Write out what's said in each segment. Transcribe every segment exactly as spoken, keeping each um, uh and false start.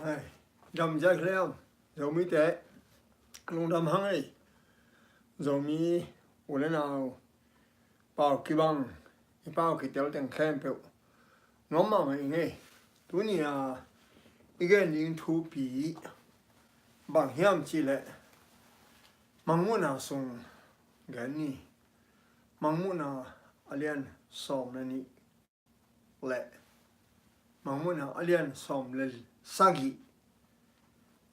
Ai, dam ziak hiam, Zomite, lungdam hang ei. Zomi u le nau, pau kibang, i pau kitel teng khempeuh nuam mahmah ing ei. Tuni a i gen ding thupi bang hiam cih leh Mangmuhna sung gen ni. Mangmuhna a lian sawm le nih le Mangmuhna a lian sawm le sagih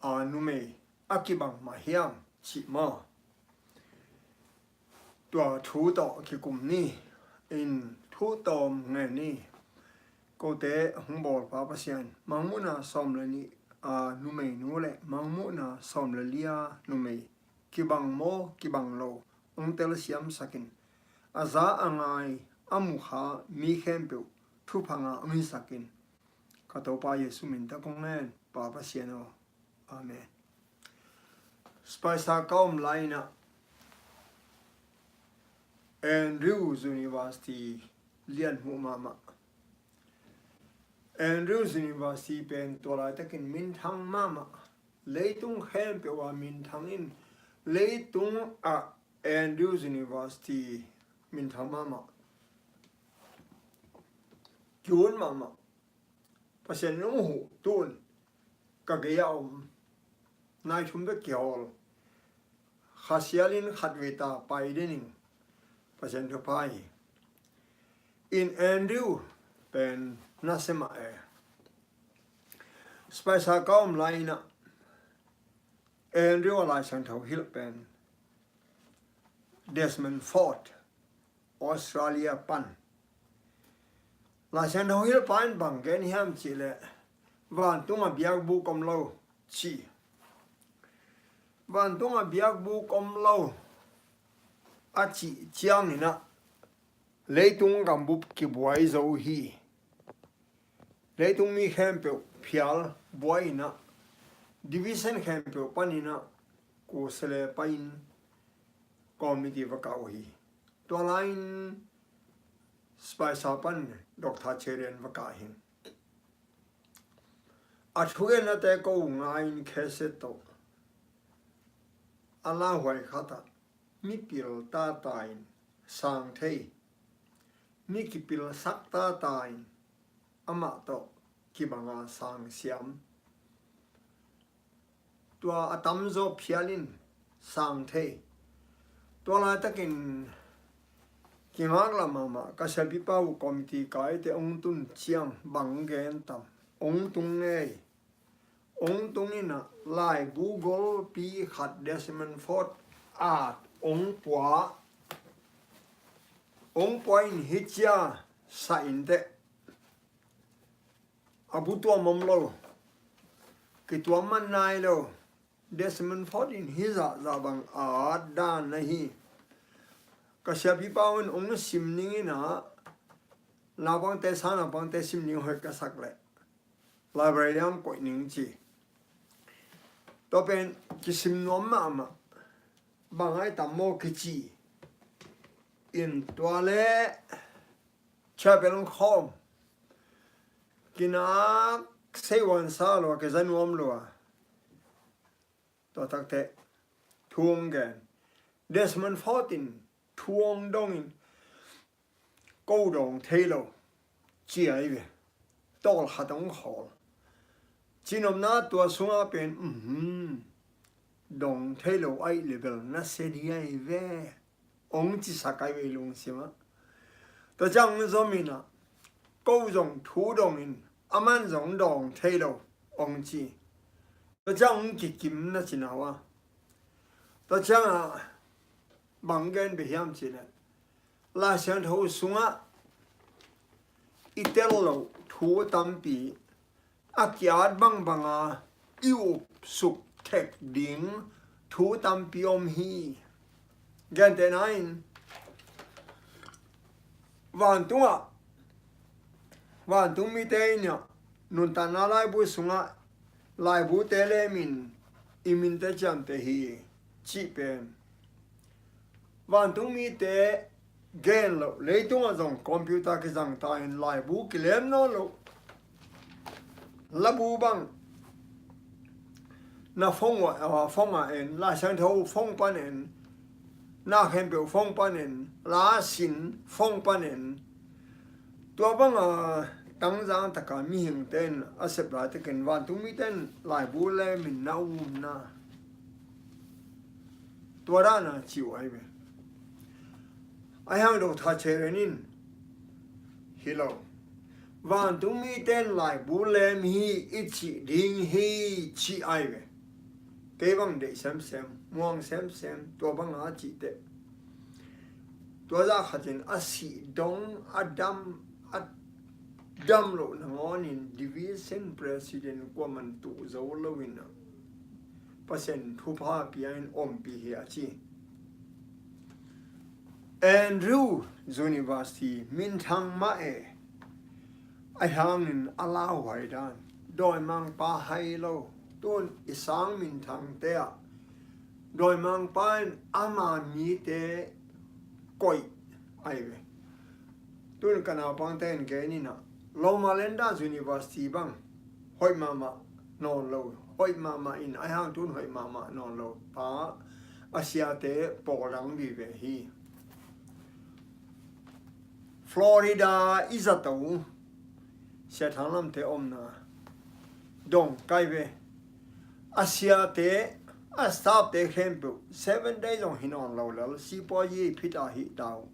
a numei a kibang mah hiam cih maw? Tua thu tawh kikum ni. In thu tawm ngen ni. Kote hong bawlpa Pasian, Mangmuhna sawm le nih a numeinu le Mangmuhna sawm le li a numei kibang maw, kibang lo, hong telsiamsak in. A za a ngai a mukha mi khempeuh thupha ngah hong hisak in. Ka Topa Jesu min tawh kong ngen, Pa Pasian aw. Amen. Spicer ka om lai-in ah Andrew University lian hmuh mahmah. Andrew University pen tua laitakin minthang mahmah. Leitung khempeuh ah minthang in, leitung ah Andrew University minthang mahmah. Kiun mahmah. Pasian in hong huh tun ka gei a om nai thum bek kihawl. Kha sialin khat vei ta pai den ing. Pasian thupha hi. In Andrew pen na sem ah e. Spicer ka om lai-in ah Andrew a Lai Siangtho hilh pen Desmond Ford, Australia pan. Lai Siangtho hilhpa in bang gen hiam cih leh, vantung ah biakbuk om lo ci. Vantung ah biakbuk om lo a cih ciangin ah leitung gambup kibuai zo hi. Leitung mi khempeuh phial buai in ah, division khempeuh panin ah, kusia le pai-in committee va kah uh hi. Tua lai-in Spicer pan Doctor Cherian va kah hi. A thugennate ko ngai-in cassette tawh a lauhuai khat ah, mipil tata in sang thei, mi kipilsak tata in amah tawh kibanga sang siam. Tua a tamzaw phial in sang thei. Tua laitakin kingaklah mahmah, ka siapipa uh committee kaite hong tun ciang bang gen tam, hong tung ngei. Hong tung in ah laibu golpi khat Desmond Ford at hong pua. Hong pua in hih cia sa inteh. A bu tuam om lo. Kituam man nai lo. Desmond Ford in hih zahzah bang a at dan na hi. Ka siapipa un hong sim ning in ah, naupangte, sang naupangte sim ning hoih ka sak leh library ah hong koih ning ci. Tua pen kisim nuam mahmah. Bang ai tam maw kici. In tua leh chapel hong khawm. Kinak sei huan sa lua, kiza nuam lua. Tua takteh thu hong gen. Desmond Ford in thu hong dong in, ko dawng thei lo ci ahi ve. Tawlkhat hong khawl. Cinopna tua sungah pen, uhum, dawng thei lo ahih leh bel nasia ding ahi ve, hong cisak ahi ve lungsim ah. Tua ciang hong zom in ah, ko zong thu dong in, aman zong dawng thei lo hong ci. Tua ciang hong kikim na ci nau a. Tua ciang ah bang gen beh hiam cih leh, Lai Siangtho sungah i tel loh thu tampi, a ki-at bangbang a i upsuk thek ding thu tampi om hi. Gentehna in, vantungah, vantung mite in ah nuntakna laibu sungah laibute lemin i minte ciamteh hi cih pen vantung mite gen loh, leitungah zong computer kizang ta in laibu kilem nawn loh. Labu bang na phone ah, phone ah en, Lai Siangtho phone pan en, na khempeuh phone pan en, la sin phone pan en. Tua banga tangzang taka mihingte in a sep laitakin vantungmite in laibu le min na umna, tua dana ci uh ahi ve. Ahi hang Doctor Chen in hi lo, vantungmite in laibu lem hi i cih ding hi, ci ahi ve. Kei bang deih semsem, muang semsem, tua banga cih teh. Tua zah khatin a sih dong, a dam, a dam loh nangawnin division president kuaman tuh zo loin a Pasian thupha pia in ompih hi a ci. Andrew University minthang mah e, ahi hangin a lauhuai dan, dawimangpa hai lo, tun i sang minthangte ah dawimangpa in ama mite koih ahi ve. Tun ka naupangte in gen in a, Loma Linda University bang hoih mahmah nawn lo, hoih mahmah in ahi hang tun hoih mahmah nawn lo pa a siate pawldang vive hi. Florida i zato Sia Thang Lamte omna dong kai ve. A siate, a staffte khempeuh Seventh Day zong hi nawn lo lel, sipuayi phit a hih dau.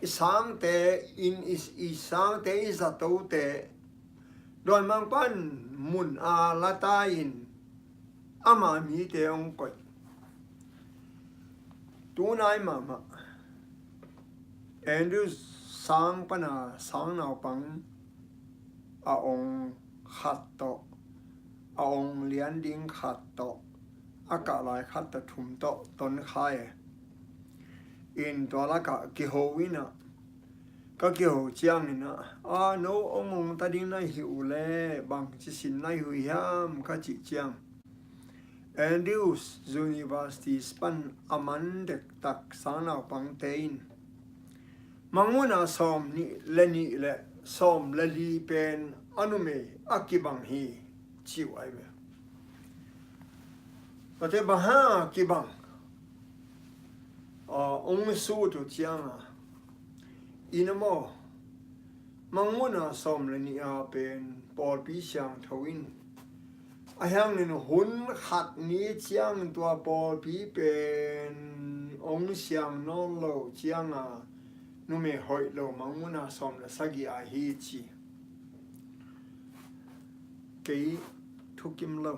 I sangte in, i, i sangte, i zatote dawimangpa in mun a la ta in ama mite hong koih. Tunai mahmah Andrew sang pana sang naupang a ong khat tawh, a ong lian ding khat tawh, a kah lai khat tawh thum tawh ton khai e. In tua lakah kiho in a, ka kiho ciangin a, a no ong ong ta ding na hi uh le bangci sin na hi uh hiam ka cih ciang, Andrews University pan a man dektak sang naupangte in Mangmuhna sawm nih le nih le sawm le li pen a numei a kibang hi, ci uh ahi ve. Tua teh bang hang a kibang, a, ong sut uh ciang a, in a maw, Mangmuhna sawm le nih a pen pawlpi siangtho in, ahi hangin hun khat ni ciang tua pawlpi pen ong siang nawn lo ciang a, numei hoih lo Mangmuhna sawm le sagih a hi ci. Kei thukim lo.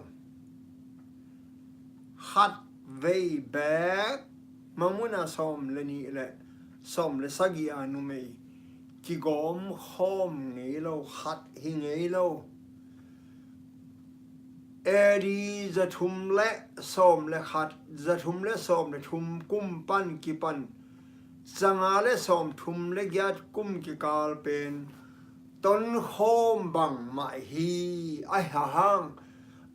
Khat vei bek Mangmuhna sawm le nih le sawm le sagih a numei kigawm khawm ngei lo, khat hi ngei lo. A D zathum le sawm le khat, zathum le sawm le thum kum pan kipan, zanga le sawm thum le giat kum kikal pen tonkhawm bangmah hi. Ahi hang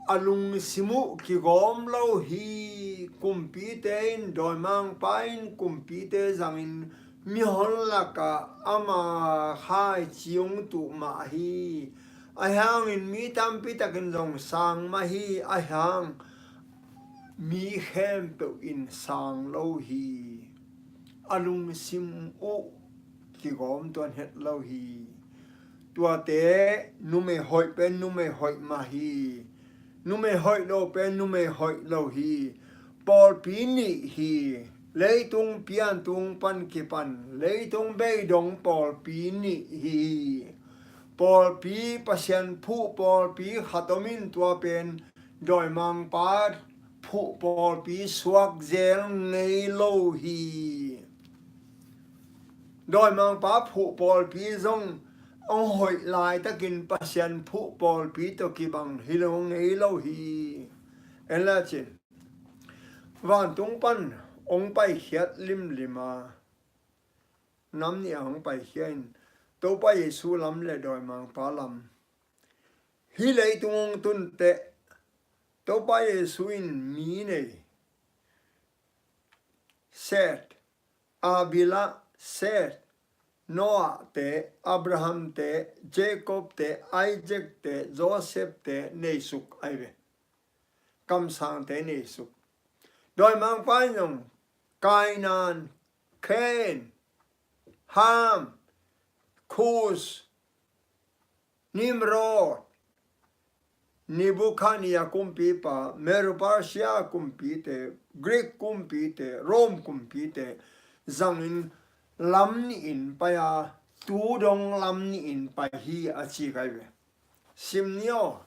a lungsim uh kigawm lo hi. Kumpite in, dawimangpa in kumpite zangin mihon lakah ama khaici ong tuh mah hi. Ahi hangin mi tampi takin zong sang mah hi. Ahi hang mi khempeuh in sang lo hi. A lungsim uh kigawm tuan het lo hi. Tuate numei hoih pen numei hoih mah hi. Numei hoih lo pen numei hoih lo hi. Pawlpi nih hi. Leitung piantung pan kipan leitung beidong pawlpi nih hi. Pawlpi, Pasian phuh pawlpi khat om in, tua pen dawimangpa phuh pawlpi suak zel ngei lo hi. Dawimangpa phuh pawlpi zong ong hoih laitakin Pasian phuh pawlpi tawh kibang hi lo ngei lo hi. En la cin, vantung pan ong paikhiat limlim a, nam nih a ong paikhia in, Topa Jesu lam le dawimangpa lam. Hih leitung ong tun teh Topa Jesu in mi nei, Seth, Abel a, Seth, Noah te, Abraham te, Jacob te, Isaac te, Joseph te neisuk ahi ve. Kamsangte neisuk. Dawimangpa in zong Kainan, Cain, Ham, Kush, Nimrod, Nebuchadnezzar kumpipa, Medo-Persia kumpite, Greek kumpite, Rome kumpite zangin lam nihin pai a, tu dong lam nihin pai hi a ci kai ve. Sim ni aw.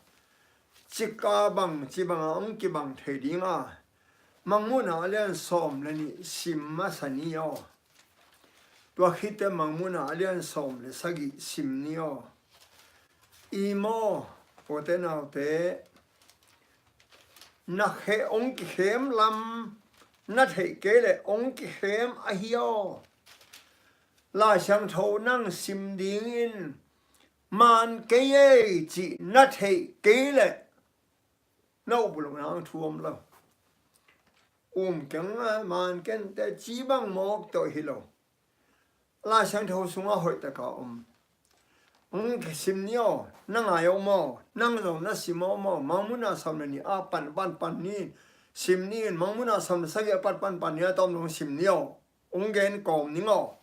Cika bang ci banga hong kibang thei dinga, Mangmuhna a lian sawm le nih sim masa ni aw. Tua khitte Mangmuhna a lian sawm le sagih sim ni aw. I maw, ute naute, na khe hong kikhem lam na theih kei leh hong kikhem ahi aw. Lai Siangtho nang sim dingin man kei ei cih na theih kei leh na up uh loh nang thu om lo. Um keng a man kente ci bang mawk tawh hi lo. Lai Siangtho sungah hoih taka om. Hong sim ni aw, na ngai om aw, nang zong na sim om aw, Mangmuhna sawm le nih a pan pan pan ni, sim ni in, Mangmuhna sawm le sagih a pan pan pan ni a tawm dong sim ni aw. Hong gen kawm ning aw.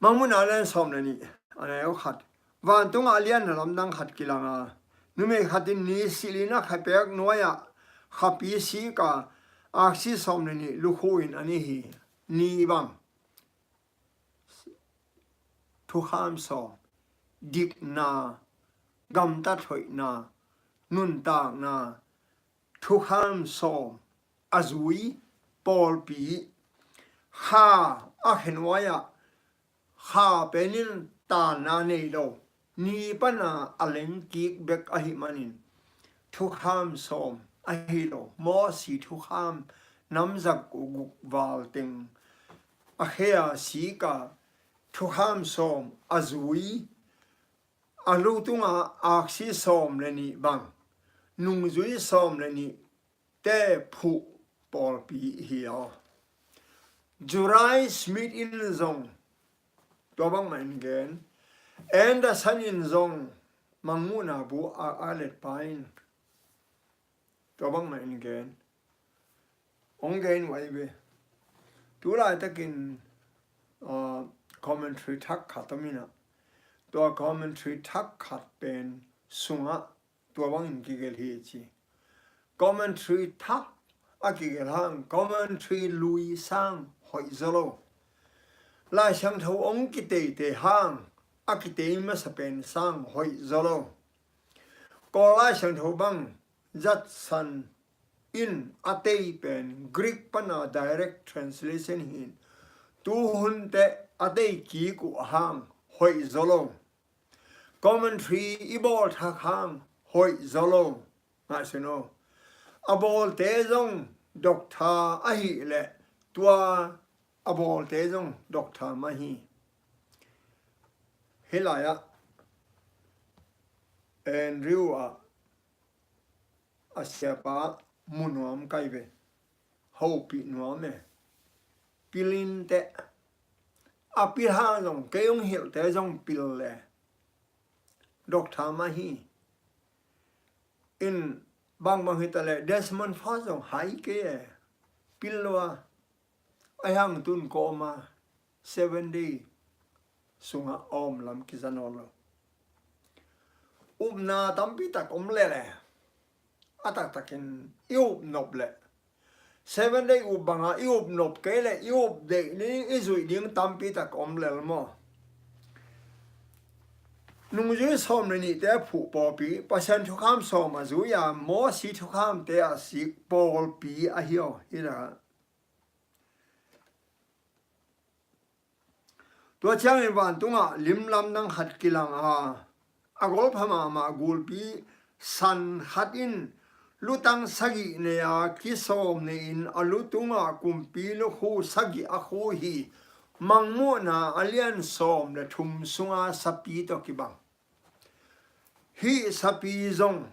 Mangmuhna a lian sawm le nih, a neu khat. Vantungah a lianna lamdang khat kilang a, numei khat in ni silhin a kha pek nuai-ah khapi sik a, aksi sawm le nih lukhu in a nei hi. Ni bang. Thukham sawm. Dikna, gamtat hoihna, nuntakna, thukham sawm a zui pawlpi, kha a khe nuai-ah kha penin tanna nei lo, ni pana a leng kik bek ahih manin thukham sawm ahi lo, Mosi thukham nam zaguk val teng a khe a sik a, thukham sawm a zui, a lu tungah aksi sawm le nih bang, nungzui sawm le nih te phuh pawlpi hi aw. Joseph Smith in zong tua bangmah in gen. Anderson in zong Mangmuhna bu a, a letpa in tua bangmah in gen. Hong gen uh ahi ve. Tu laitakin, ah, commentary thak khat om in ah, tua commentary thak khat pen sungah tua bangin kigelh hi ci. Commentary thak a kigelh hang, commentary lui sang hoih zaw lo. Lai Siangtho hong kiteite hang a kitei masa pen sang hoih zaw lo. Kawl Lai Siangtho bang Judson in a tei pen Greek pana direct translation hi in, tu hun teh a tei kik uh hang hoih zaw lo. Commentary i bawl thak hang hoih zaw lo. Ngaihsun aw. A bawlte zong doctor ahih leh tua a bawlte zong doctor mah hi. Hih lai-ah Andrew ah a siapa mu nuam kai ve. Hopih nuam e. Pil in teh. A pil hang zong kei hong hilhte zong pil le doctor mah hi. In bangbang hi ta leh Desmond Ford zong hai kei e. Pil lo a. Ahi hang tun kawma Seven Day sungah a om lam kiza nawn lo. Upna tampi tak om leh le, a taktakin i up nop leh, Seven Day up banga i up nop kei leh i up deih ni i zuih ding tampi tak om lel maw? Nungzui sawm le nihte phuh pawlpi, Pasian thukham sawm a zui a, Mosi thukhamte a sik pawlpi ahi aw, hi la. Tua ciangin vantungah lim lamdang khat kilang a, a golpha mahmah gulpi san khat in lutang sagih nei a, kisawm nei-in a lu tungah kumpi lukhu sagih a khu hi. Mangmuhna a lian sawm le thum sunga sapi tawh kibang. Hih sapi zong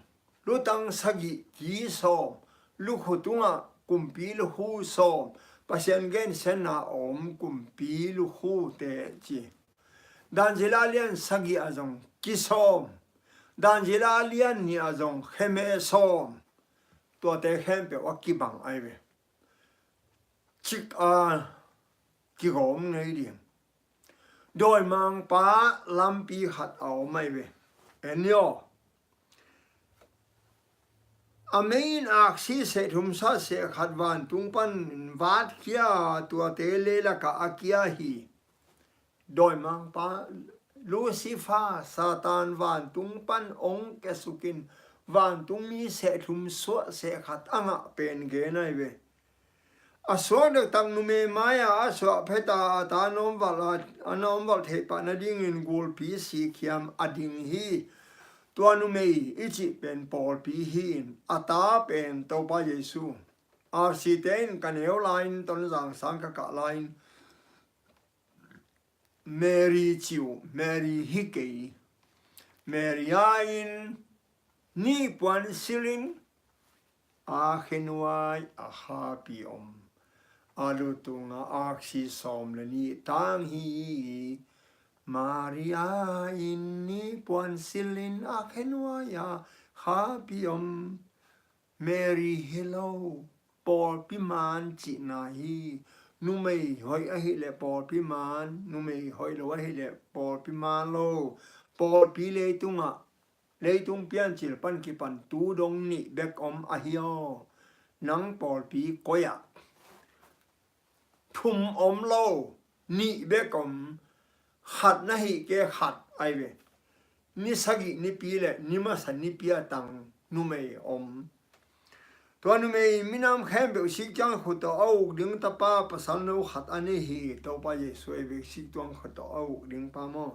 lutang sagih, ki sawm, lukhu tungah kumpi lukhu sawm, Pasian gensiatna a om kumpi lukhute ci. Daniel a lian sagih ah zong kisawm. Daniel a lian nih ah zong kheme sawm. Tuate khempeuh a kibang ahi ve. Cik a kigawm ngei ding. Dawimangpa lampi khat a om ahi ve. En ni aw. A mei in aksi seh thum sah seh khat vantung pan vatkhia, tuate leilakah a kia hi. Dawimangpa Lucifer, Satan vantung pan ong kiasukin vantung mi seh thum suah seh khat a ngah pen gen ahi ve. A suak dektak numei mai-ah a suah pheta a ta a nawmvalh a, a nawmvalh theih pah nadingin gulpi sikhiam a ding hi. Tua numei i cih pen pawlpi hi-in a ta pen Topa Jesu. Arsite in ka neu lai-in Tonzang sang ka kah lai-in Mary ci uh, Mary hi kei. Mary a in nipuan silin a khenuai a khapi om. A lu tungah aksi sawm le nih tang hi. Mary a in nipuan silin a khenuai a khapi om. Mary hi lo, pawlpi man cihna hi. Numei hoih ahih leh pawlpi man, numei hoih lo ahih leh pawlpi man lo. Pawlpi leitungah, leitung piancil pan kipan tu dong nih bek om ahi aw. Nang pawlpi koi ah? Thum om lo, nih bek om, khat na hih kei khat ahi ve. Ni sagih nipi le ni masa nipi a tang numei om. Tua numei minam khempeuh sik ciang khut tawh a uk ding tapa pasal no khat a nei hi. Topa Jesu ahi ve, sik tuang khut tawh a uk ding pa maw.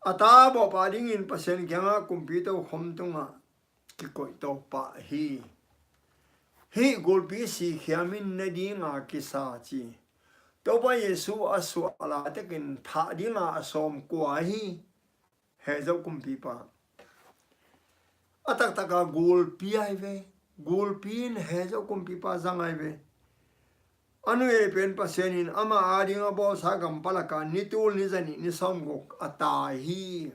A ta bawhpah dingin Pasian kiangah kumpi tokhom tungah kikoih to pah hi. Hih gulpi sikhiam in ne dinga kisa ci. Topa Jesu a suah laitakin thah dinga a sawm kua hi. Heh zo kumpipa. A taktaka gulpi ahi ve. Gulpi in heh zo kumpipa zang ahi ve. A nuihei pen Pasian in ama ading a bawlsa gam palaka ni tul ni zanih ni sawmguk a tai hi.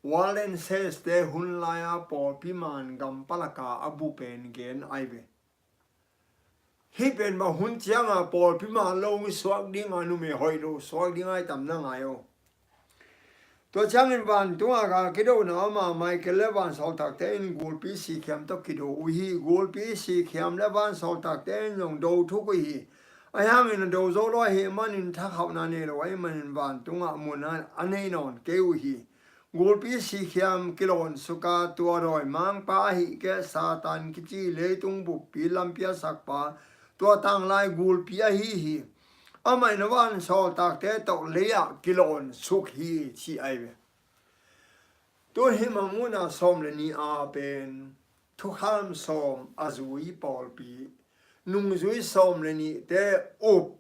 Waldenses te hun lai-a pawlpi man gam palaka a bu pen gen ahi ve. Hih pen mah hun cianga pawlpi man lo mi suak dinga numei hoih lo suak dinga i tam na ngai aw. Tua ciangin vantunga ka kidona ama Michael le vansawltakte in gulpi sikhiam tawh kido uh hi. Gulpi sikhiam le vansawltakte in zong do thuk uh hi. Ahi hangin a do zo lo ahih manin thakhauhna nei lo ahih manin vantungah mun a nei nawn kei uh hi. Gulpi sikhiam kilawn suka tua dawimangpa ahih keh Satan kici leitung buppi lampi a sakpa tua tanglai gulpi ahi hi. Amah in a vansawltakte tawh lei-ah kilawn suk hi ci ahi ve. Tun hih mangmuhna sawm le nih a pen thukham sawm a zui pawlpi, nungzui sawm le nihte up,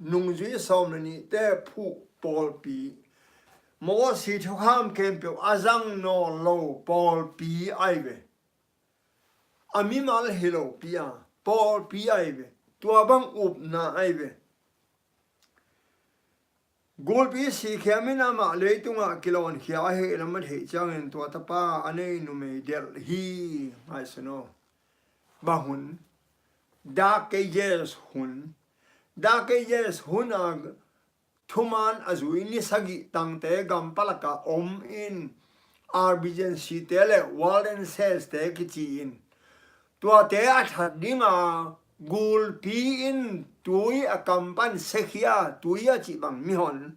nungzui sawm le nihte phuh pawlpi, Mosi thukham khempeuh a zang nawn lo pawlpi ahi ve. A mimal hi lo pi a pawlpi ahi ve. Tua bang upna ahi ve. Gulpi sikhiam in amah leitungah kilawnkhia ahih lam a theih ciangin tua tapa a nei numei delh hi. Ngaihsun aw. Bang hun? Dark Ages hun. Dark Ages hun a thuman a zui ni sagih tangte gam palaka om in, Albigensi te le Waldenses te kici in, tuate a that dinga gulpi in tui a kam pan sekhia, tui a cih bang mihon.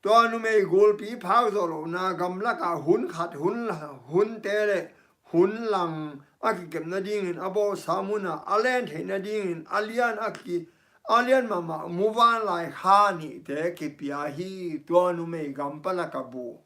Tua numei gulpi phak zawh lohna gamlakah hun khat hun, hunte le hun lang a kikep nadingin a bawlsa munah a len theih nadingin a lian a ki, a lian mahmah muvanlai kha nihte kipia hi. Tua numei gam palaka bu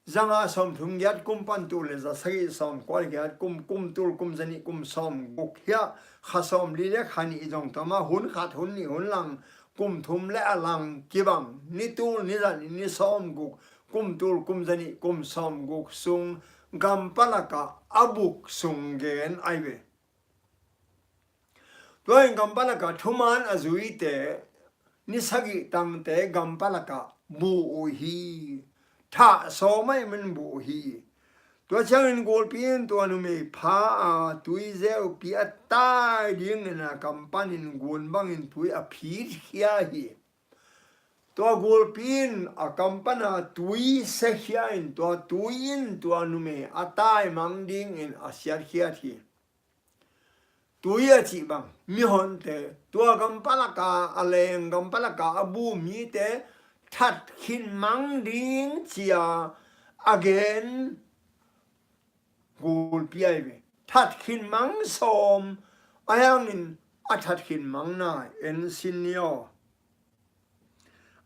zanga sawmthum giat kum pan tul le za sagih sawmkua le giat kum, kum tul kum zanih kum sawmguk hiah kha sawmli le kha nih zong tawma hun khat hun nih hun lang kum thum le a lang kibang ni tul ni zanih ni sawmguk kum tul kum zanih kum sawmguk sung gam palaka a buk sung gen ahi ve. Tua in gampalakah thuman a zuite, ni sagih tangte gampalakah bu uh hi. Thah sawm ahih man bu uh hi. Tua ciangin gulpi in tua numei pha a, tui zeupi a tai dingin a kam panin gun bangin tui a phitkhia hi. Tua gulpi in a kam pana tui sekhia in tua tui in tua numei a tai mang dingin a siatkhiat hi. Tui a cih bang mihonte, tua gampalaka a leng, gampalaka a bu mite that khin mang ding cia a gen gulpi ahi ve. That khin mang sawm, ahi hangin a that khin mang na en sin ni aw.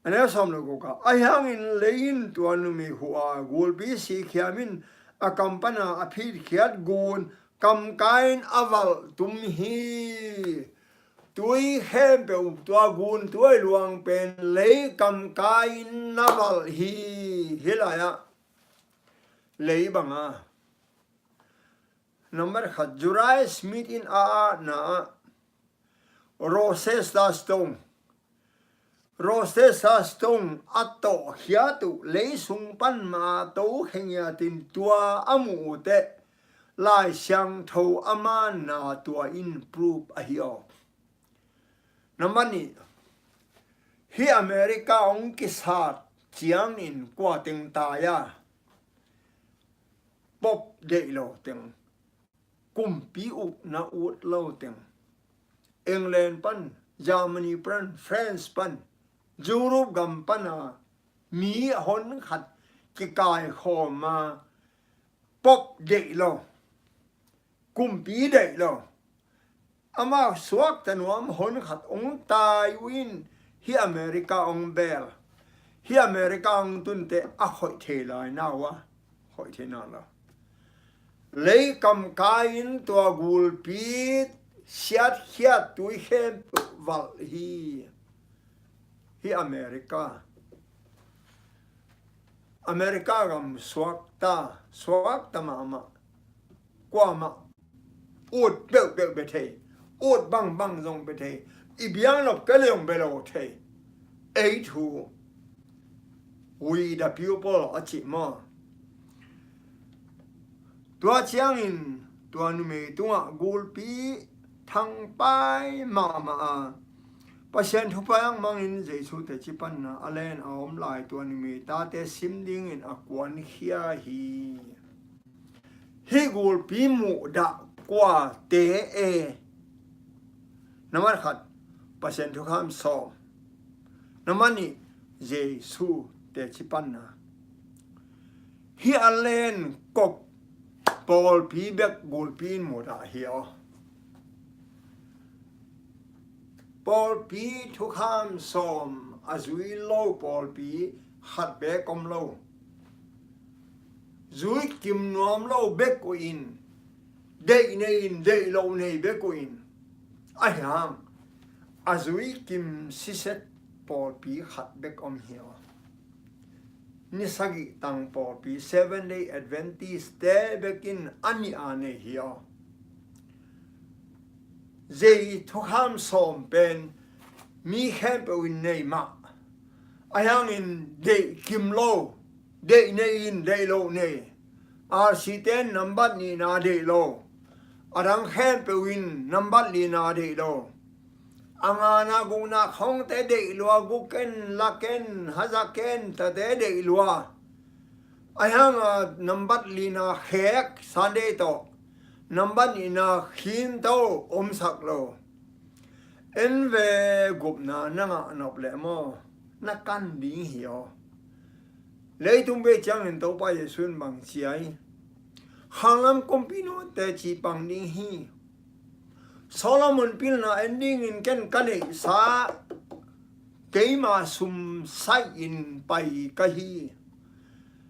A neu sawm le guk ah, ahi hangin lei in tua numei huh a gulpi sikkhiam in a kam pana a phitkhiat gun kamkai in a valh tum hi. Tui khempeuh tua gun tuai luang pen lei kamkai in na valh hi. Hih lai-ah lei banga, nambat khat, Joseph Smith in a atna ah Rosetta Stone, Rosetta Stone a tawhkhiat uh lei sung pan mah a to khengiatin tua a muh uh teh Lai Siangtho a manna tua in proof ahi aw. Nambat nih, hih America hong kisat ciangin kua teng tai a, Pope deih lo teng, kumpi ukna ut lo teng, England pan, Germany pan, France pan, Europe gam pana mi hon khat kikaikhawm a, Pope deih lo, kumpi deih lo, amah suakta nuam hon khat hong tai uh in hih America hong bel, hih America hong tunte a khoih thei lai na uh a, khoih thei na lo. Lei kamkai in tua gulpi siatkhiat tui khempeuh valh hi. Hih America, America gam suakta, suakta mahmah, kuamah ut peuhpeuh bia thei, ut bangbang zong bia thei, i biang nop kei le zong bia lo thei. Ei thu, we the people a cih maw. Tua ciangin tua numei tungah gulpi thangpai mahmah a, Pasian thupha hong mangin Jesu teci panna a len a om lai tua numei tate sim dingin a kuankhia hi. Hih gulpi muhdah kuate e? Nambat khat, Pasian thukham sawm. Nambat nih, Jesu teci panna. Hih a len kop pawlpi bek gulpi in muhdah hi aw. Pawlpi thukham sawm a zui lo pawlpi khat bek om lo. Zui kim nuam lo bek uh in, deih nei in, deih lo nei bek uh in, ahi hang a zui kim siset pawlpi khat bek om hi aw. Ni sagih tang pawlpi, Seven Day Adventist te bekin a nih a nei hi aw. Zei thukham sawm pen mi khempeuh in nei mah, ahi hangin deih kim lo, deih nei in, deih lo nei. R C te in nambat nihna deih lo, a dang khempeuh in nambat lina deih lo. A ngana gukna khawngte deih lua, guk ken, la ken, haza ken tate deih lua. Ahi hanga nambat lina khek Sunday tawh, nambat nihna khin tawh omsak lo. En ve, gupna na ngah nop leh maw, na kan ding hi aw. Leitung bei ciangin Topa Jesu in bang ci ai? Khanglam kumpinu teci pang ding hi. Solomon pilna en dingin ken ka neihsa keima sum sai-in pai ka hi.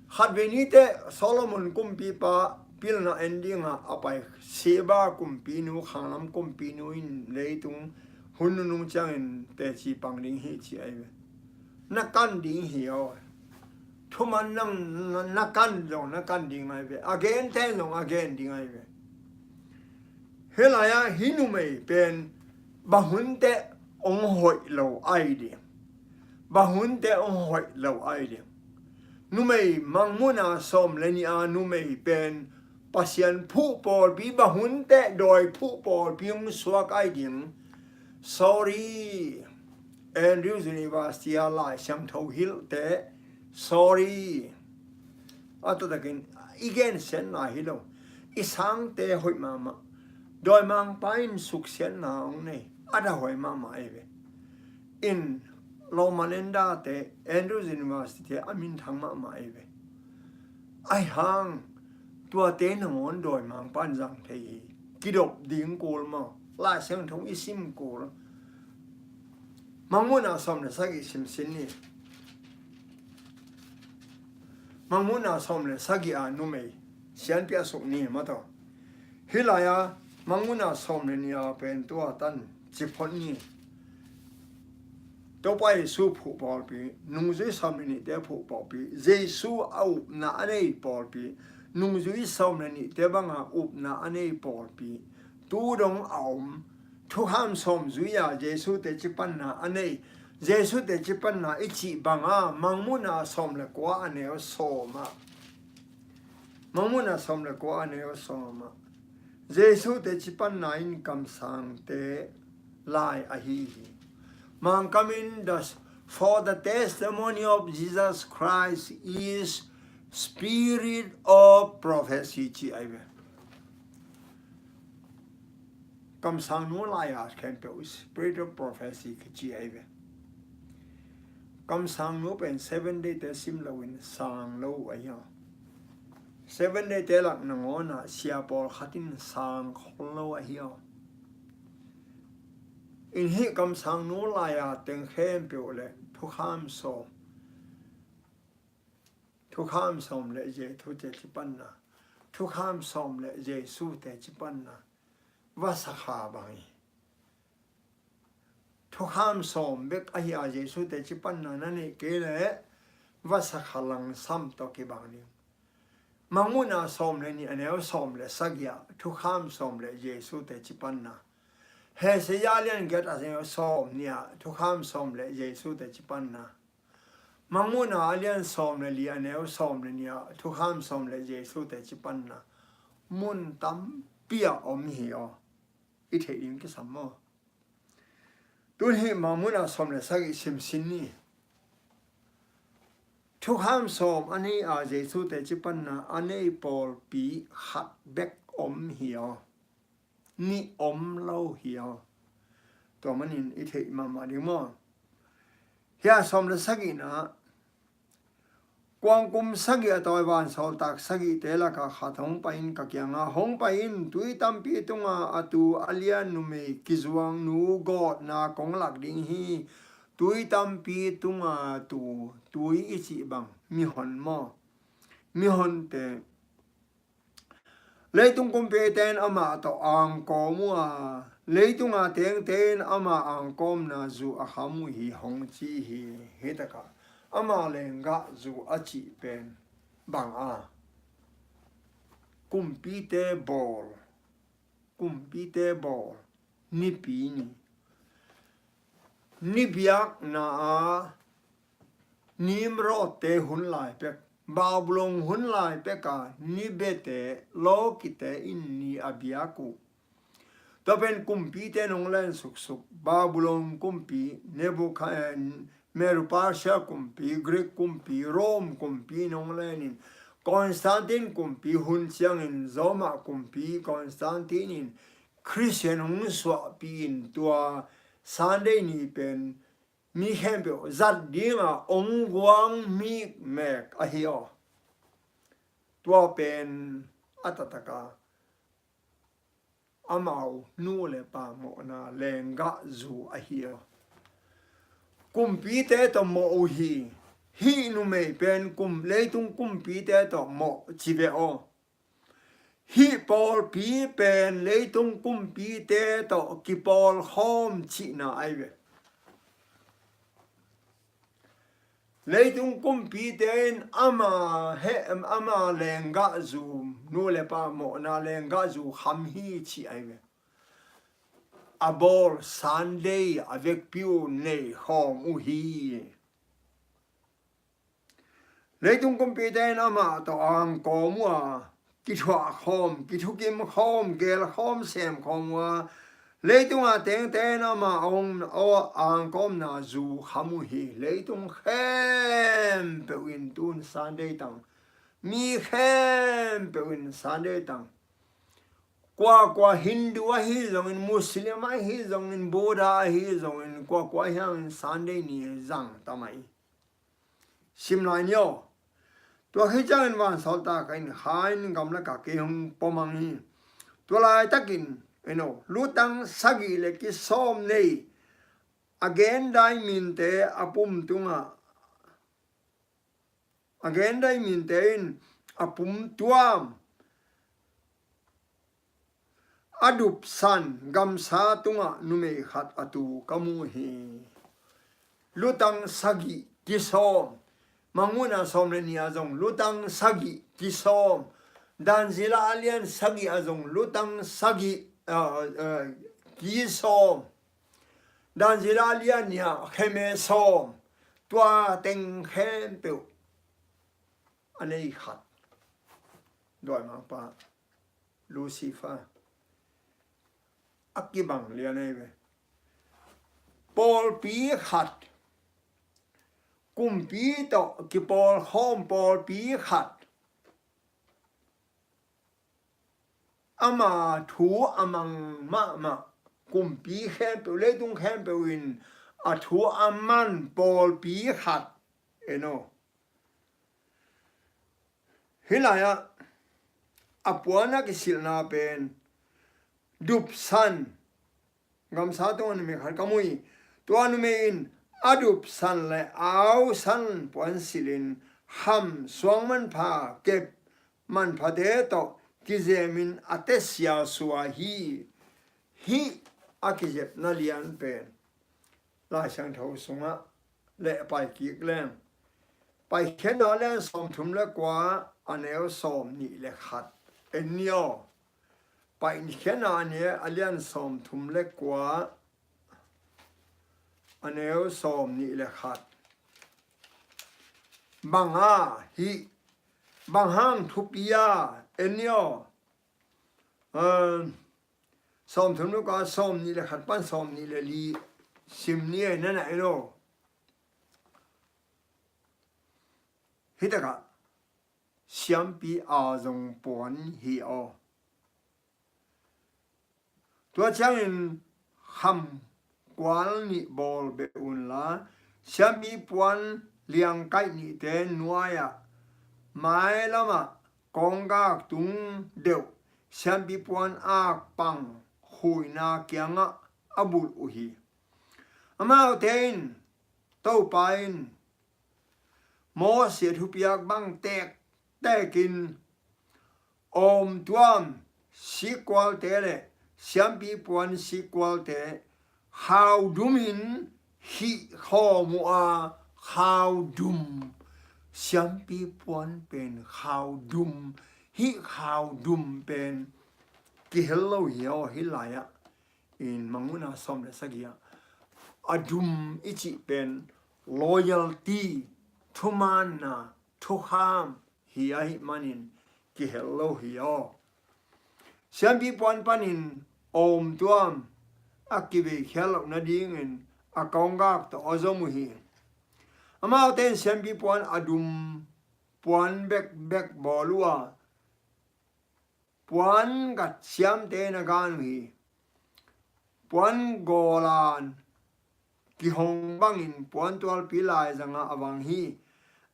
Khatvei nite Solomon kumpipa pilna en dinga a pai Sheba kumpinu, khanglam kumpinu in leitung hun nunung ciangin teci pang ding hi ci ai ve. Na kan ding hi aw. Thuman nang na, na kan zong na kan ding ai ve. A gente zong a gen ding ai ve. Hih lai-ah hih numei pen Bang hun teh hong hoih lo ahi ding. Bang hun teh hong hoih lo ahi ding. Numei, Mangmuhna sawm le nih a numei pen Pasian phuh pawlpi, bang hun teh dawi phuh pawlpi hong suak ahi ding. Sorry. Andrews University a Lai Siangtho hilhte, sorry. A taktakin i gensiatna hi lo. I sangte hoih mahmah. Dawimangpa in suksiatna hong nei. A da hoih mahmah ahi ve. In Loma Linda te, Andrews University te a minthang mahmah ahi ve. Ahi hang, tuate nangawn dawimangpa in zang thei hi. Kidop ding kul maw. Lai Siangtho i sim kul. Mangmuhna sawm le sagih simsin ni. Mangmuhna sawm le sagih a numei sianpi a suk ni mataw. Hih lai-a Mangmuhna sawm le nih a pen tua tan ci phot ni. Topa Jesu phuh pawlpi, nungzui sawm le nihte phuh pawlpi, Jesu a upna a nei pawlpi, nungzui sawm le nihte banga upna a nei pawlpi, tu dong a om. Thukham sawm zui-a Jesu teci panna a nei, Jesu teci panna i cih banga Mangmuhna sawm le kua a neu sawm ah, Mangmuhna sawm le kua a neu sawm ah, Jesu teci panna in kamsangte lai ahi hi. Mangkam in the, for the testimony of Jesus Christ is spirit of prophecy ci ahi ve. Kamsangnu lai-a khempeuh spirit of prophecy kici ahi ve. Kamsangnu pen Seven Day te sim loin sang lo ahi aw. Seven Day te lak nangawn ah sia pawlkhat in sang khol lo ahi aw. In hih kamsangnu lai-a teng khempeuh le thukham sawm, thukham sawm le Jesu teci panna, thukham sawm le Jesu teci panna va sakha bang hi. Thukham sawm bek ahi a Jesu teci panna na neih kei leh va sakha langsam tawh kibang ding. Mangmuhna sawm le nih a neu sawm le sagih ah thukham sawm le Jesu teci panna. Hesekiah a lian giat a neu sawm nih ah thukham sawm le Jesu teci panna. Mangmuhna a lian sawm le li a neu sawm le nih ah thukham sawm le Jesu teci panna. Mun tampi ah om hi aw. I theih ding kisam maw. Tun hih Mangmuhna sawm le sagih simsin ni. Thukham sawm a nei a Jesu teci panna a nei pawlpi khat bek om hi aw. Nih om lo hi aw. Tua manin i theih mahmah ding maw. Hih a sawm le sagihna ah, kuang kum sagih a tawi vansawltak sagihte lakah khat hong pai in ka kiangah, hong pai in, tui tampi tunga a tu a lian numei kizuang nu gawtna kong lak ding hi. Tui tampi tunga tu, tui i cih bang mihon maw. Mihonte, leitung kumpite in amah tawh angkawm uh a, leitunga tengte in ama angkawmna zu a kham uh hi hong ci hi. Hih takah ama lenggah zu a cih pen bang a, kumpite bawl, kumpite bawl nipi ni. Ni biakna a Nimrodte hun lai pek, Babylon hun lai peka ni biate, lawkite in ni a biak uh. Tua pen kumpite nong len suksuk, Babylon kumpi, Nebuchadnezzar, Medo-Persia kumpi, Greek kumpi, Rome kumpi nong lenin, Constantine kumpi hun ciangin Roma kumpi Constantine in Christian hong suahpih in tua Sunday ni pen mi khempeuh zat dinga hong guang mikmek ahi aw. Tua pen a taktaka amau nu le pa mawhna lenggah zu ahi aw. Kumpite tawh mawh uh hi. Hih numei pen kum, leitung kumpite tawh mawh ci ve aw. Hih pawlpi pen leitung kumpite tawh kipawlkhawm cihna ahi ve. Leitung kumpite in ama he, ama lenggah zu, nu le pa mawhna lenggah zu kham hi cih ahi ve. a bawl Sunday a vekpi uh nei khawm uh hi. Leitung kumpite in amah tawh angkawm uh a, kithuah khawm, kithukim khawm, gel khawm, sem khawm uh a, leitung a tengte in amah a om, a angkawmna zu kham uh hi. Leitung khempeuh in tun Sunday tang, mi khempeuh in Sunday tang, kuakua Hindu ahi zongin, Muslim ahi zongin, Buddha ahi zongin, kuakua ahi hangin Sunday ni zang ta mai. Sim lai ni aw. Tua khit ciangin vansawltak in kha in gamlak ah kei hong pom ang hi. Tua laitakin, en aw, lutang sagih le kisawm nei a gendai minte a pum tungah, a gendai minte in a pum tuam, a dupsan gamsa tungah numei khat a tu ka mu hi. Lutang sagih kisawm. Mangmuhna sawm le nih ah zong lutang sagih kisawm. Danzila a lian sagih ah zong lutang sagih, ah, ah, kisawm. Danzila a lian nih ah kheme sawm. Tua teng khempeuh a nei khat, dawimangpa Lucifer a kibang lian ahi ve. Pawlpi khat, kumpi tawh kipawlkhawm pawlpi khat, ama thu a mang mahmah, kumpi khempeuh, leitung khempeuh in a thu a man pawlpi khat, en aw. Hih lai-ah a puan a kisilhna pen dupsan, gamsa tungah numei khat ka mu hi. Tua numei in a dupsan le a ausan puan silhin ham, suang manpha kep, manphate tawh kizemin a tesia sua hi. Hih a kizepna lian pen Lai Siangtho sungah leh paikik leng, Paikhiatna a lian sawmthum le kua, a neu sawmnih le khat en ni aw. Paikhiatna a lian sawmthum le kua, a neu sawmnih le khat. Bang a hih, bang hang thupi a, en ni aw. Sawmthum le kua, sawmnih le khat pan sawmnih le li sim ni e, na na en aw. Hih takah siampi a zong puan hi aw. Tua ciangin kham kual nih bawl beh unla, siampi puan liangkaih nihte nuai-ah, mailamah kawnggak tung deuh siampi puan akpang khuina kiangah a bulh uh hi. Amaute in, Topa in Mawsi a thupiak bang tektekin, awmtuam sikkualte le siampi puan sikkualte khau dumin hih khawm uh a, khau dum. Siampi puan pen khau dum, hih khau dum pen kihel lo hi aw, hih lai-ah. In Mangmuhna sawm le sagih ah a dum i cih pen loyalty, thumaanna, thukham hi ahih manin kihel lo hi aw. Siampi puan panin awmtuam a kivei khial loh nadingin a kawnggak tawh a zom uh hi. Amaute in siampi puan a dum puan bekbek bawl uh a, puan gat siamte na gan uh hi. Puan gawlan kihong bangin puantualpi laizangah a vang hi.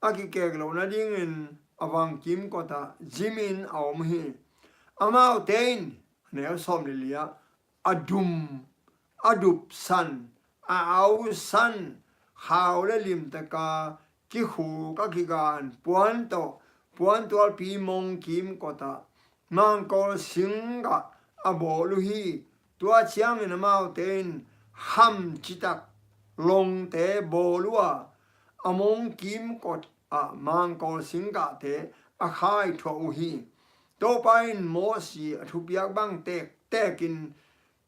A kikek loh nadingin a vang kimkotah zimin a om hi. Amaute in, a neu sawm le li-ah, a dum, a dupsan, a ausan, khau le limtaka kikhuk a kigan puan tawh puantualpi mong kimkotah mangkawl singgah a bawl uh hi. Tua ciangin amaute in kham citak longte bawl uh a, a mong kimkot ah mangkawl singgahte a khaithuah uh hi. Topa in Mawsi a thupiak bang tektekin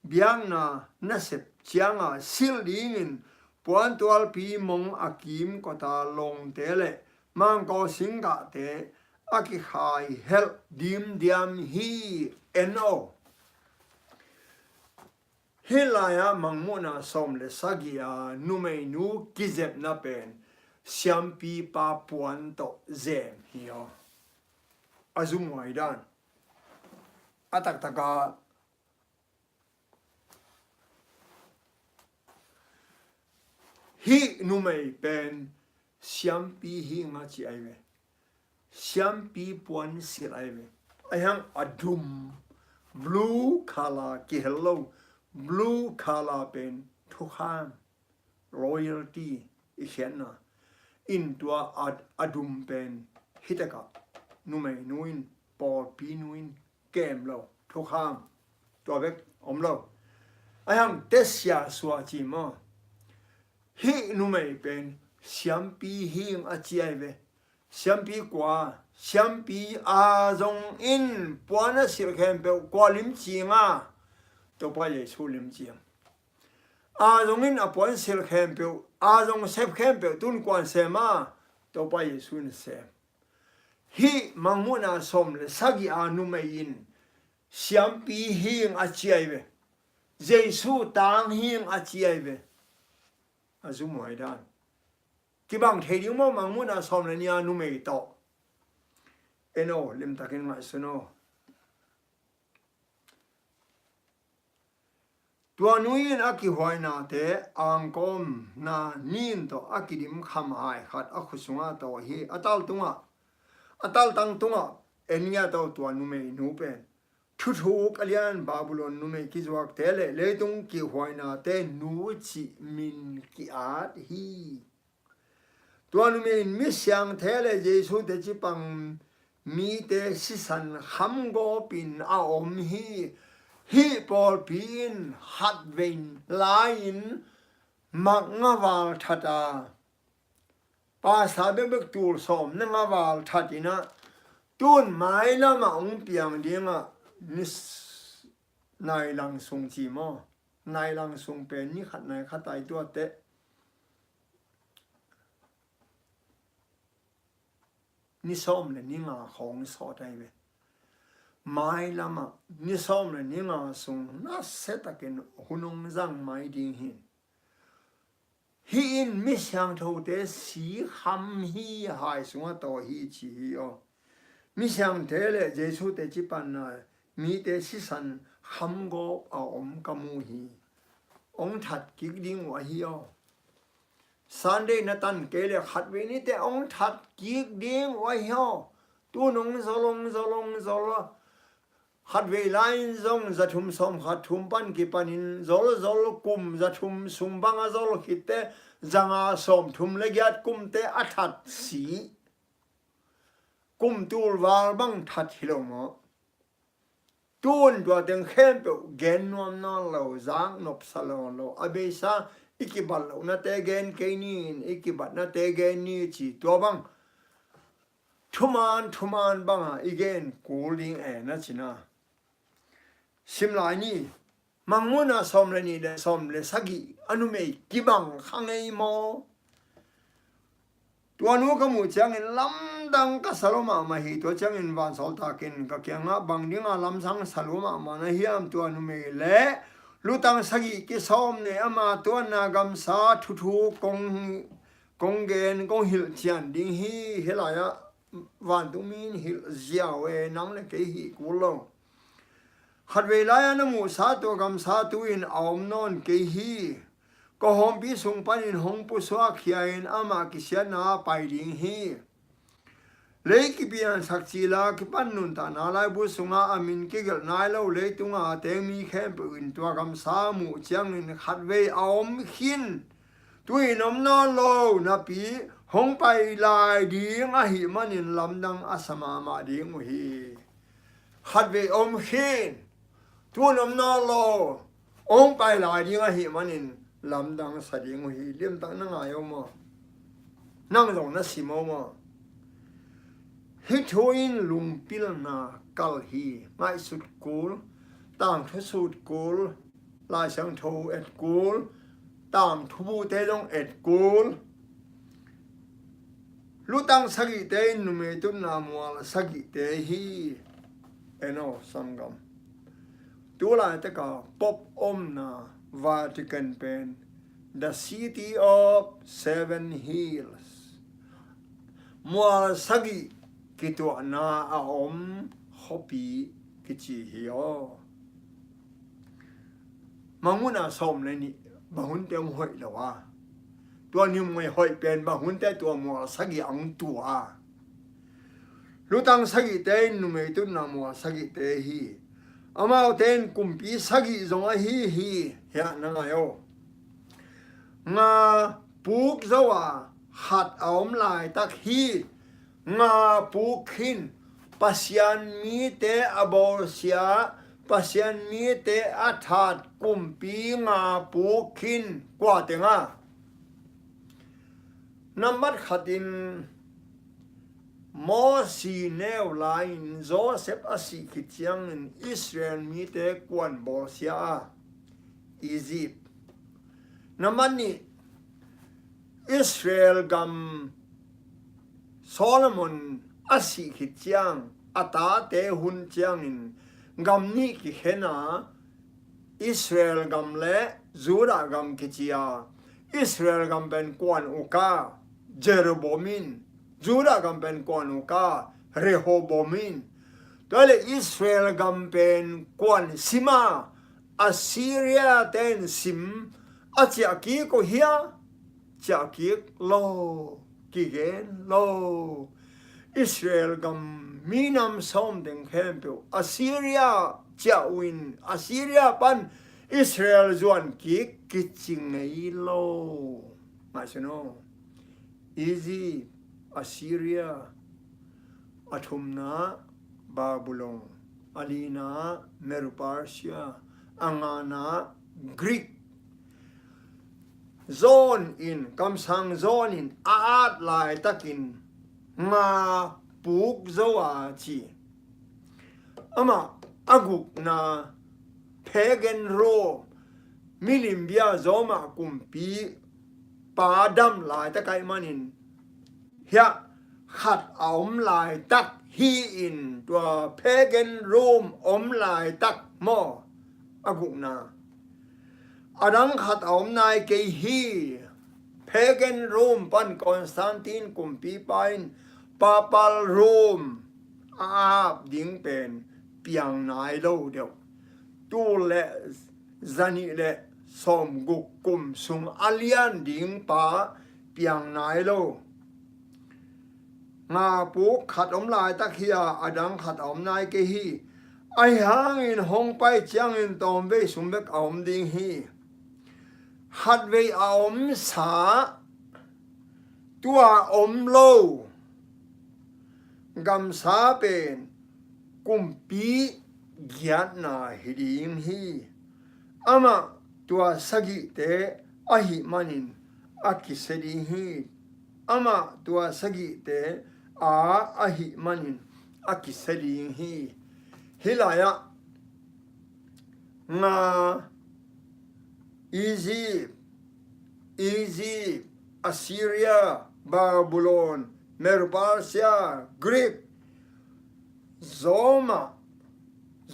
biakna nasep cianga silh dingin puantualpi mong a kimkota longte le mangkaw singgahte a kikhai helh dimdiam hi. En aw. Hih lai-ah Mangmuhna sawm le sagih a numeinu kizepna pen siampipa puan tawh zem hi aw. A zumhuai dan a taktakah hih numei pen siampi hing a ci ai ve. Siampi puan silh ai ve. Ahi hang a dum, blue color kihel lo, blue color pen thukham, royalty i khiatna. In tua a, a dum pen hitakah numeinu in, pawlpinu in kem lo, thukham tua bek om lo. Ahi hang tesia sua ci maw. Hih numei pen siampi hing a ci ai ve. Siampi kua? Siampi a zong in puan a silh khempeuh kua limcinga? Topa Jesu limcing. A zong in a puan silh khempeuh, a zong sep khempeuh tun kuan sema? Topa Jesu in sem. Hih Mangmuhna sawm le sagih a numei in siampi hing a ci ai ve. Jesu tang hing a ci ai ve. A zumhuai dan. Kibang thei ding maw Mangmuhna sawm le nih a numei tawh? En aw, limtakin ngaihsun aw. Tua nu in a kihuainate angkawmna nin tawh a kidim khamhai khat a khut sungah tawh hi. A tal tungah, a taltang tungah en ngiat aw tua numeinu pen. Thuthuk a lian Babylon numei kizuakte le leitung kihuainate nu cih min ki-at hi. Tua numei in misiangthe le Jesu teci pang mite sisan khamgawpin a om hi. Hih pawlpi in khatvei lai-in mak nga val that a, pasa bekbek tul sawm na nga val that in ah, tun mailamah hong piang dingah ni s-, nailang sung ci maw? Nailang sung pen ni khat nai khat ai tuate. Ni sawm le ni nga khawng sawt ai ve. Mailamah ni sawm le ni nga sung nasiatakin hun hong zang mai ding hi. Hih in mi siangthote si kham hi, hai sungah tawh hi ci hi aw. Mi siangthe le Jesu teci panna mite sisan khamgawp a om ka mu hi. Hong that kik ding uh ahi aw. Sunday na tan kei le khatvei nite hong that kik ding uh ahi aw. Tun hong zol, hong zol, hong zol a. Khatvei lai-in zong za thum sawm khat thum pan kipanin zolzol, kum za thum sung banga zol khitte za nga sawm thum le giat kumte a that si. Kum tul val bang that hi lo maw? Tun tua teng khempeuh gen nuam nawn lo, zak nopsa nawn lo. A beisa i kibat lohnate gen kei ni, i kibatnate gen ni ci tua bang. Thuman thuman banga i gen kul ding e na cina. Sim lai ni. Mangmuhna sawm le nih le sawm le sagih a numei kibang kha ngei maw? Tua nu ka muh ciangin lamdang ka sa lua mahmah hi. Tua ciangin vansawltakin ka kiangah bang dinga lamsang sa lua mahmah na hiam, tua numei le lutang sagih kisawm nei ama tuanna gamsa thuthu kong kong gen, kong hilh cian ding hi. Hih lai-ah vantungmi in hilh ziau e, nang le kei hih kul lo. Khatvei lai-ah na muhsa tua gamsa tu-in a om nawn kei hi. Kawhawmpi sung panin hong pusuak khia-in amah kisiatna pai ding hi. Lei kipiansak cila kipan nuntakna laibu sungah a min kigelh nai lo leitunga teng mi khempeuh in tua gamsa muh ciangin khatvei a om khin, tu-in om nawn lo napi hong pai lai ding ahih manin lamdang a sa mahmah ding uh hi. Khatvei om khin, tun om nawn lo, hong pai lai ding ahih manin lamdang sa ding uh hi. Limtak na ngai aw maw? Nang zong na sim aw maw? Hih thu in lungpilna kal hi. Ngaihsut kul, tangthu sut kul, Lai Siangtho et kul, tangthubute zong et kul. Lutang sagihte in numei tutna mual sagihte hi. En aw, sanggam. Tu laitaka Pope omna Vatican pen the city of seven hills, mual sagih kituahna a om khuapi kici hi aw. Mangmuhna sawm le nih bang hunte hong hoih lo a, tua numei hoih pen bang hunte tua mual sagih a hong tua a. Lutang sagihte in numei tutna mual sagihte hi. Amaute in kumpi sagih zong ahi hi. Hiah na ngai aw. Nga puk zo a khat a om laitak hi. Nga puk khin, Pasian mite a bawlsia, Pasian mite a that kumpi nga puk khin. Kua teng a? Nambat khatin Mosi neu lai-in Joseph a sih khit ciangin Israel mite kuan bawlsia a, Egypt. Nambat nih, Israel gam Solomon a sih khit ciang a tate hun ciangin gam nih kikhen a, Israel gam le Judah gam kici a, Israel gam pen kuan uk a Jeroboam in, Judah gam pen kuan uk a Rehoboam in. Tua le Israel gam pen kuan sim a, Assyria ten sim a ciah kik uh hia? Ciah kik lo, kigen lo. Israel gam minam sawm teng khempeuh Assyria ciah uh in, Assyria pan Israel zuan kik kici ngei lo. Ngaihsun aw. Egypt, Assyria, a thumna Babylon, a lina Medo-Persia, a ngana Greek. John in, kamsang John in a at laitakin nga puk zo a ci. Amah a gukna pagan Rome, milim bia Roma kumpi pa dam laitak ahih manin hiah khat a om laitak hi-in tua pagan Rome om laitak maw? A gukna. A dang khat a om nai kei hi. Pagan Rome pan Constantine kumpipa in Papal Rome a ap ding pen piang nai lo deuh. Tul le zanih le sawmguk kum sung a lian ding pa piang nai lo. Nga puk khat om laitak hi a, a dang khat a om nai kei hi. Ahi hangin hong pai ciangin tawmvei sung bek a om ding hi. Khatvei a omsa, tua om lo gamsa pen kumpi giatna hi ding hi. Amah tua sagihte ahih manin a kisia ding hi. Amah tua sagihte a ahih manin a kisia ding hi. Hih lai-ah nga, Egypt, Egypt, Assyria, Babylon, Medo-Persia, Greek, Roma,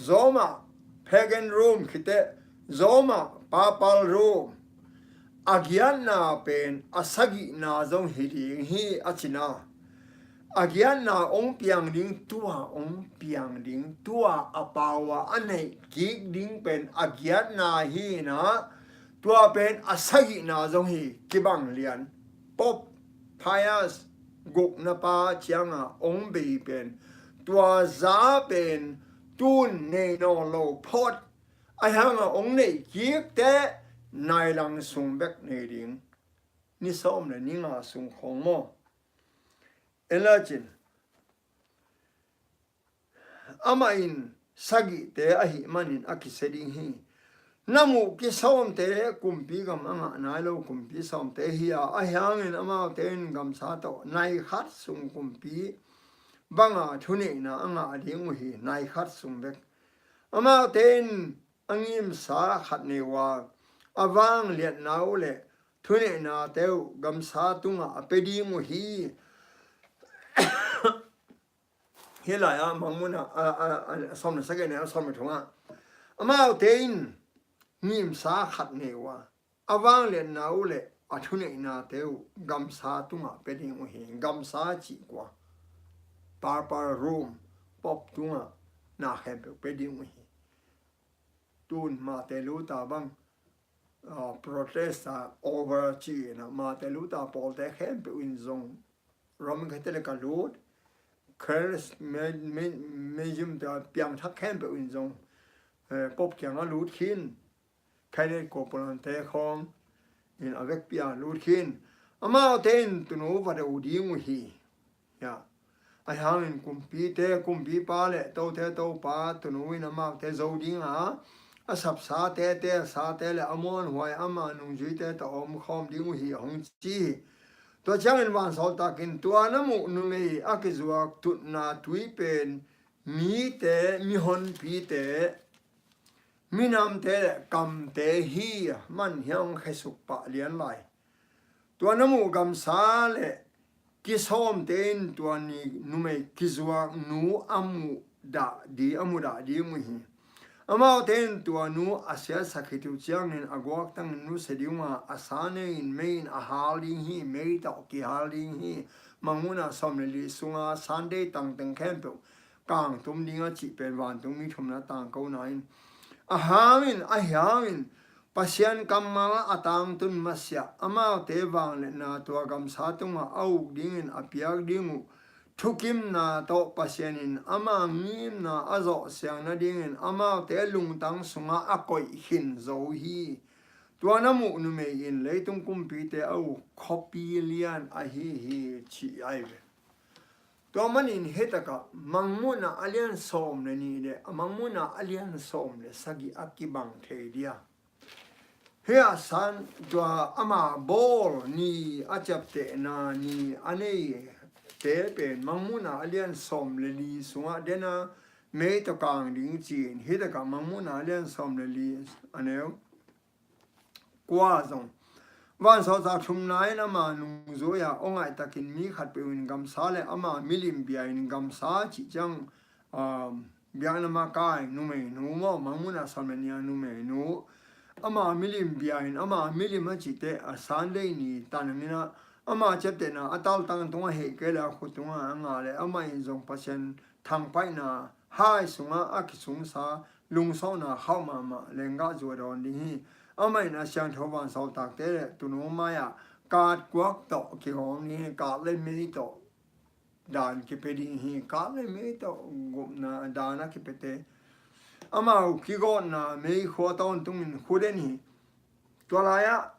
Roma, pagan Rome khit teh, Roma, Papal Rome, a giatna pen a sagihna zong hi ding hi a cina. A giatna hong piang ding, tua hong piang ding, tua a pau a a neih kik ding pen a giatna hi na, tua pen a sagihna zong hi. Kibang lian. Pope Pius gukna pa cianga hong bei pen, tua za pen tun nei nawn lo phot. Ahi hanga hong neih kik teh nai lang sung bek nei ding. Ni sawm le ni nga sung khawng maw? En la cin. Amah in sagihte ahih manin a kisia ding hi. Na muh kisawmte kumpi gam a ngah nai lo kumpi sawmte hi a, ahi hangin amaute in gamsa tawh nai khat sung kumpi banga thuneihna a ngah ding uh hi, nai khat sung bek. Amaute in a ngimsa khat nei uh a, a vangliatna uh le thuneihnate uh gamsa tungah a pia ding uh hi. Hih lai-ah Mangmuhna a, a, a, a sawm le sagih nei a sawm le thumah, amaute in ngimsa khat nei uh a, a vangliatna uh le a thuneihnate uh gamsa tungah pia ding uh hi. Gamsa cih kua? Papal Rome, Pope tungah na khempeuh pia ding uh hi. Tun Martin Luther bang, ah, Protestant over ci-in ah, Martin Luther pawlte khempeuh in zong Roman Catholic a lut, Charismatism te piangthak khempeuh in zong, eh, Pope kiangah lut khin, Kenneth Copeland te khawng in a vekpi-a lut khin. Amaute in tunu va do ding uh hi. Ya. Ahi hangin kumpite kumpipa le tote topa tunu in amaute zo ding a, a sapsate, teelsate le a muanhuai ama nungzuite tawh a omkhawm ding uh hi, a hong ci hi. Tua ciangin vansawltak in tua na muh numei a kizuak tutna tui pen mite, mihonpite, minamte le kamte hi, a man hiang khesuk pah lian lai. Tua na muh gamsa le kisawmte in tua ni numei kizuak nu a muh dah di, a muh dah ding uh hi. Amaute in tua nu a siatsak khit uh ciangin a guaktangin nusia ding uh a, a sa nei-in mei-in a hal ding hi, mei tawh kihal ding hi. Mangmuhna sawm le li sunga Sunday tangteng khempeuh kangtum ding a cih pen vantung mi thumna tangkona in, a hangin, ahi hangin Pasian kammal a tangtun masiah amaute vangliatna tua gamsa tungah a uk dingin a piak ding uh thukimna tawh Pasian in ama ngimna a zawhsiang nadingin amaute lungtang sungah a koih khin zo hi. Tua na muh numei in leitung kumpite a uk khuapi lian ahi hi, ci ahi ve. Tua manin hitakah Mangmuhna a lian sawm le nih le a Mangmuhna a lian sawm le sagih a kibang thei dia. Hih a san tua ama bawl ni, a ciaptehna ni a neite pen Mangmuhna a lian sawm le li sungah dena mei tawh kang ding ci-in, hitakah Mangmuhna a lian sawm le li a neu kua zong, vansawltak thumna in ama nungzui-a aw ngaihtakin mi khatpeuh in gamsa le ama milim bia-in, gamsa cih ciang, um, biakna makai numeinu maw, Mangmuhna sawm le nih a numeinu, ama milim bia-in, ama milim a cihte a Sunday ni tanangin ah ama ciaptehna a taltang tungah, hei kei le a khut tungah a ngah le amah in zong Pasian thangpaihna hai sungah a kisungsa lungsawhna khauh mahmah lenggahzu a dawn ding hi. Amah in a siangtho vansawltakte le tunu mai-ah katkuak tawh kigawm ding hi. Kat le mei tawh dan kipia ding hi. Kat le mei tawh gupna dan a kipiate, amau kigawtna meikhua tawntungin khut en hi. Tua lai-ah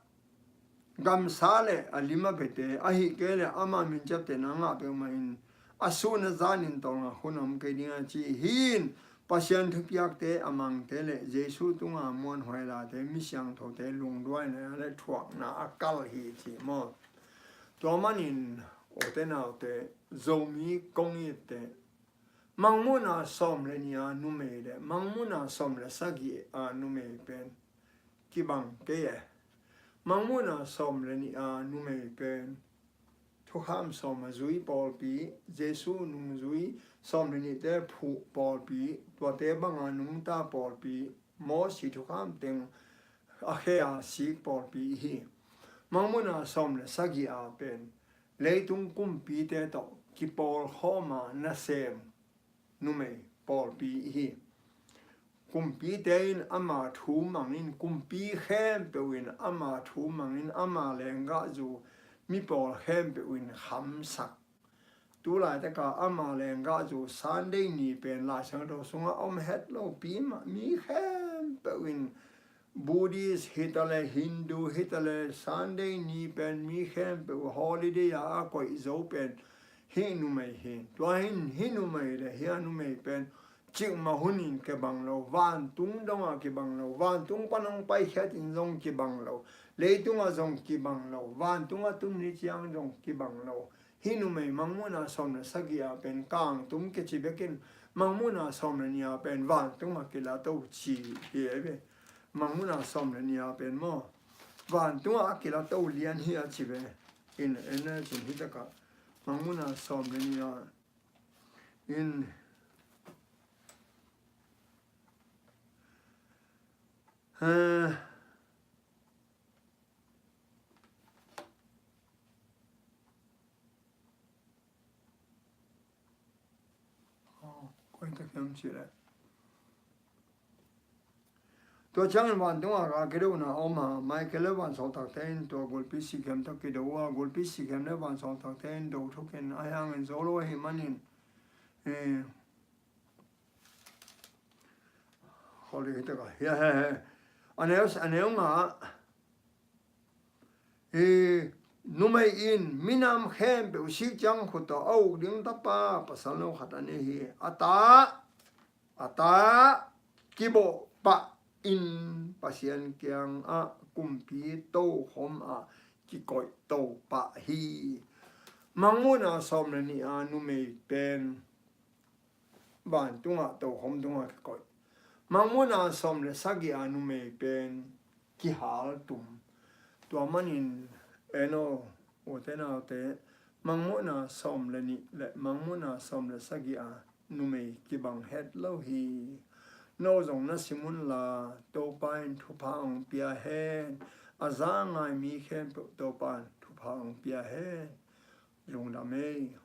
gamsa le a lim a biate, ahih kei le ama min ciaptehna ngah peuhmah in a suhna zanin tawlnga hun a om kei ding a ci hi. Pasian thupiakte a mangte le Jesu tunga muanhuai late, mi siangthote lungduaina le thuakna a kal hi ci maw. Tua manin, awte naute, Zomi kong itte, Mangmuhna sawm le nih a numei le Mangmuhna sawm le sagih a numei pen kibang kei e. Mangmuhna sawm le nih a numei pen thukham sawm a zui pawlpi, Jesu nungzui sawm le nihte phuh pawlpi, tuate banga nungta pawlpi, Mosi thukham teng a khe a sik pawlpi hi. Mangmuhna sawm le sagih a pen leitung kumpite tawh kipawlkhawm a nasem numei pawlpi hi. Kumpite in ama thu mangin, kumpi khempeuh in ama thu mangin, ama lenggahzu mi pawl khempeuh in khamsak. Tulaitaka ama lenggahzu Sunday ni pen Lai Siangtho sungah om het lopi mah, mi khempeuh in Buddhist hi ta le, Hindu hi ta le, Sunday ni pen mi khempeuh holiday a a koih zo pen hih numei hi. Tua hin hih numei le hih a numei pen cikmah hunin kibang lo, vantung dongah kibang lo, vantung pan hong paikhiatin zong kibang lo, leitungah zong kibang lo, vantungah tun ni ciang zong kibang lo. Hih numei Mangmuhna sawm le sagih ah pen kangtum kici bekin, Mangmuhna sawm le nih ah pen vantung ah kilato ci hi ei ve. Mangmuhna sawm le nih ah pen maw, vantung ah a kilato lian hi a ci ve. In, en a cin hi takah Mangmuhna sawm le nih ah in, eh, Tua ciangin vantung ah a kidona om a, Michael le vansawltakte in tua gulpi sikhem tawh kido uh a, gulpi sikhem le vansawltakte in do thukin a hiangin zo lo ahih manin, eh, Holy hita ka. Hia he he. A neu, a neu nga. Hi numei in minam khempeuh sik ciang khut tawh a uk ding tapa pasal no khat a nei hi. A ta, a ta kibawh pah in Pasian kiang ah kumpi tokhom ah kikoih to pah hi. Mangmuhna sawm le nih a numei pen vantungah tokhom tungah kikoih. Mangmuhna sawm le sagih a numei pen kihal tum. Tua manin eno, ute naute, Mangmuhna sawm le nih le Mangmuhna sawm le sagih a numei kibang het lo hi. No zong na sim unla, Topa in thupha hong pia hen. A za ngai mi khempeuh Topa in thupha hong pia hen. Lungdam ei.